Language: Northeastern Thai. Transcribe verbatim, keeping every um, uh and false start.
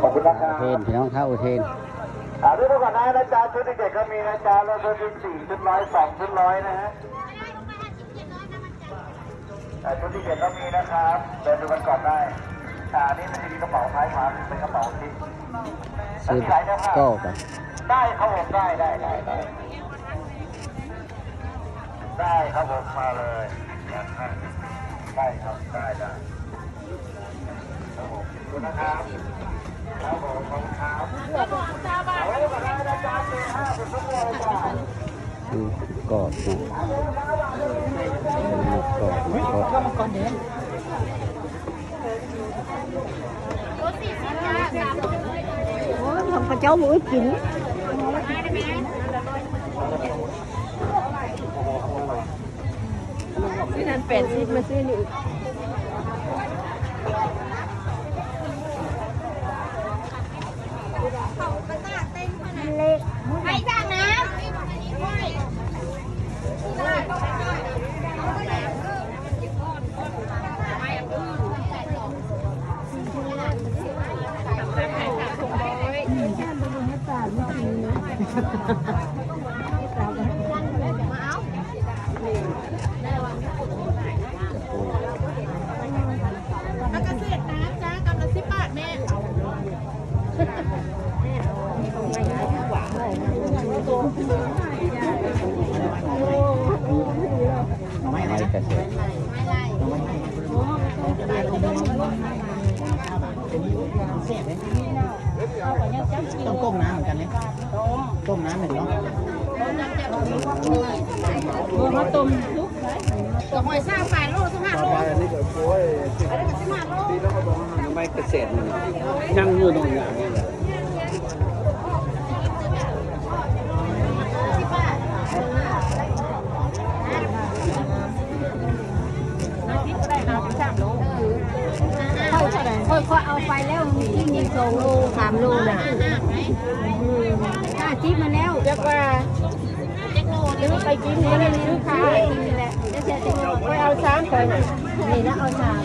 ขอบคุณนะครับ เทนพี่น้องครับอุเทน อ่า ดูก่อนนะ นะจ๊ะ ชุดเด็กๆก็มีนะจ๊ะ เริ่มต้นชุดสี่ ชุดร้อย สอง ชุดร้อยนะฮะ อ่า ชุดเด็กๆก็มีนะครับ เดินดูกันก่อนได้ อ่า นี่มันจะมีกระเป๋าซ้ายขวา เป็นกระเป๋าที่ ซื้อ มีหลายเสื้อผ้า ก็ไป ได้ครับผม ได้ ได้ ได้ ได้ ได้ครับผม มาเลย ได้ครับ ได้ ได้ ครับผม ขอบคุณนะครับ ครับผม ขอบคุณครับ เอาไว้ก่อนนะ อาจารย์ เบอร์ห้า เป็นผู้บริจาค อืม กรอบนะ กรอบ กรอบ กรอบ โอ้ย ของพระเจ้ามือกิน ซื้อนั้นแปดสิบ มาซื้อนี่อีก เล็ก ใครสั่งน้ำ ผักกาดเศษน้ำจ้ากำละสิบบาทแม่ หน่อไม้อะไรนะ หน่อไม้เกษตร ต้องต้มน้ำเหมือนกันไหม ต้มน้ำหนึ่งเนาะ เออ มาต้มซุปเลย กับหอยซาบแปดโล สิบห้าโล อันนี้ก็โอ้ย อันนี้ก็สิบห้าโล หน่อไม้เกษตรนี่นะ ยังอยู่ตรงนี้ ค่อยๆเอาไปแล้ว มันกินอีกสองโล สามโลน่ะ อืม ห้าสิบมาแล้ว จักว่า หรือไปกินนี่แหละ ซื้อขายนี่แหละ ค่อยเอาสาม ค่อยน่ะ นี่แล้วเอาสาม